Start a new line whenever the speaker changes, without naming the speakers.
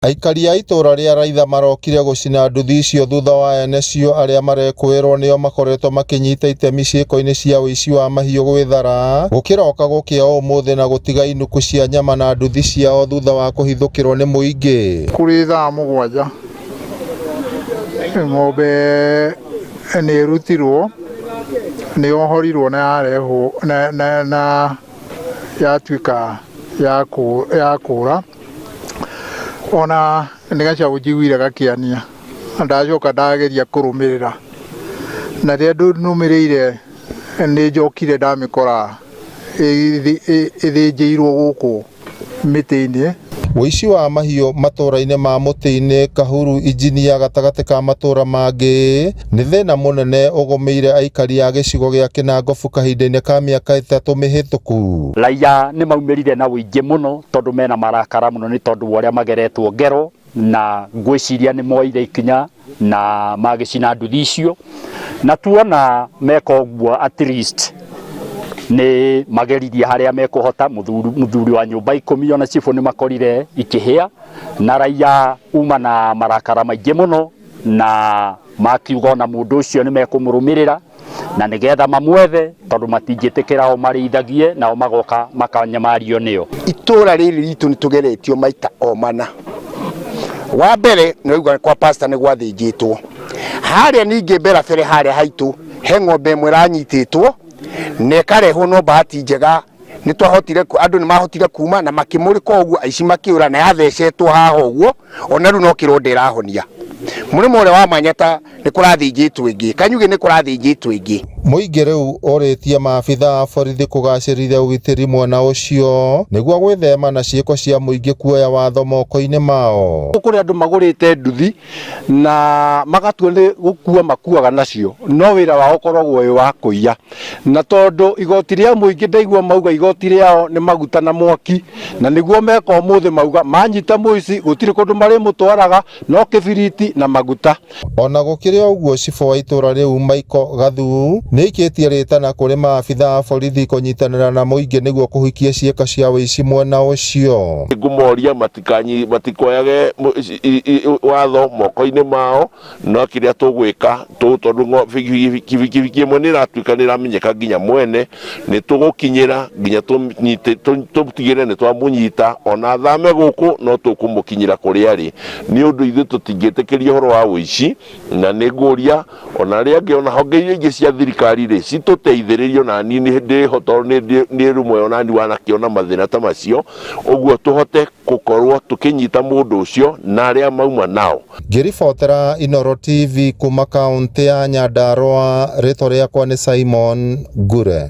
Aikari a itũra rĩa Raitha marokire gũcina nduthi icio thutha wa ene cio arĩa marekũĩrwo nĩo makoretwo makĩnyita itemi ciĩko-inĩ cia ũici wa mahiũ gwĩthara gũkĩroka gũkĩa ũmũthĩ na gũtiga inuku cia nyama na nduthi ciao thutha wa kũhithũkĩrwo nĩ mũingĩ.
Kũrĩ thaa 7 ng'ombe nĩ ĩrutirwo, nĩ yohorirwo na yarehwo na yatuĩka ya kũra. Ona nĩ gacaũ njiguire gakĩania, ndacoka ndageria kũrũmĩrĩra, na rĩrĩa nũmĩrĩire nĩ njokire ndamĩkora ĩthĩnjĩirwo gũkũ mĩtĩ-inĩ.
Ũici wa mahiũ matũra-inĩ ma Mũtĩ-inĩ, Kahuru, Injinia gatagatĩ ka matũra mangĩ nĩ thĩna mũnene ũgũmĩire aikari a gĩcigo gĩa Kĩnangobu kahinda-inĩ ka mĩaka 3 mĩhĩtũku.
Raia nĩ maumĩrire na ũingĩ mũno tondũ mena marakara mũno nĩ tondũ wa ũrĩa mageretwo ngero, na ngwĩciria nĩ moire ikinya na magĩcina nduthi icio, na tuona meka ũguo at least nĩ mageririe harĩa mekũhota. Mũthuri wa nyũmba 10 ona cibũ nĩ makorire ikĩhĩa, na raia uma na marakara maingĩ mũno, na makiuga ona mũndũ ũcio nĩ mekũmũrũmĩrĩra na nĩgetha mamwethe, tondũ matingĩtĩkĩra o marĩithagie nao magoka makanyamario nĩo.
Itũra rĩrĩ ritũ nĩ tũgeretio maita o mana. Wa mbere nĩ waigua kwa pastor nĩ gwathĩnjĩtwo harĩa, ningĩ mberabere harĩa haitũ he ng'ombe ĩmwe ĩranyitĩtwo na ĩkarehwo, no bahati njega nĩ twahotire, andũ nĩ mahotire kuma na makĩmũrĩka ũguo, aici makĩũra na yathecetwo haha ũguo, ona rĩu no kĩronda ĩrahonia. Mũrĩmo ũrĩa wa Manyata nĩ kũrathĩnjĩtwo ĩngĩ, Kanyugĩ nĩ kũrathĩnjĩtwo ĩngĩ.
Mũingĩ rĩu ũrĩtie maabitha a borithi kũgacĩrithia ũgitĩri mwena ũcio nĩguo gwĩthema na ciĩko cia mũingĩ kuoya watho moko-inĩ mao.
Kũrĩ andũ magũrĩte nduthi na magatua nĩ gũkua makuaga nacio, no wĩra wao ũkoragwo wĩ wa kũiya, na tondũ igoti rĩa mũingĩ ndaigua mauga igoti rĩao nĩ maguta na mwaki, na nĩguo meka ũmũthĩ, mauga manyita mũici gũtirĩ kũndũ marĩmũtwaraga no kĩbiriti na maguta.
Ona gũkĩrĩ ũguo, cibũ wa itũra rĩu Michael Gathu nĩ aikĩtie rĩtana kũrĩ maabitha a borithi kũnyitanĩra na mũingĩ nĩguo kũhukia ciĩko cia ũici mwena ũcio.
Ngũmoria matikoyage watho moko-inĩ mao, no kĩrĩa tũgwĩka, tondũ bikibiki ĩmwe nĩ ĩratuĩka nĩ ĩramenyeka nginya mwene, nĩ tũgũkinyĩra nginya tũtigĩrĩre nĩ twamũnyita, ona athame gũkũ no tũkũmũkinyĩra kũrĩa arĩ, nĩ ũndũ ithuĩ tũtingĩtĩkĩria ũhoro wa ũici. Na nĩ ngũria ona arĩa angĩ, ona honge iria ingĩ cia thirikari rĩ, citũteithĩrĩrie, ona niĩ nĩ ndĩho tondũ nĩ rĩmwe ona niĩ wanakĩona mathĩna ta macio ũguo, tũhote gũkorwo tũkĩnyita mũndũ ũcio na arĩa mauma nao.
Ngĩribotera Inooro TV kuma kaũntĩ ya Nyandarua, rĩtwa rĩakwa nĩ Simon Ngure.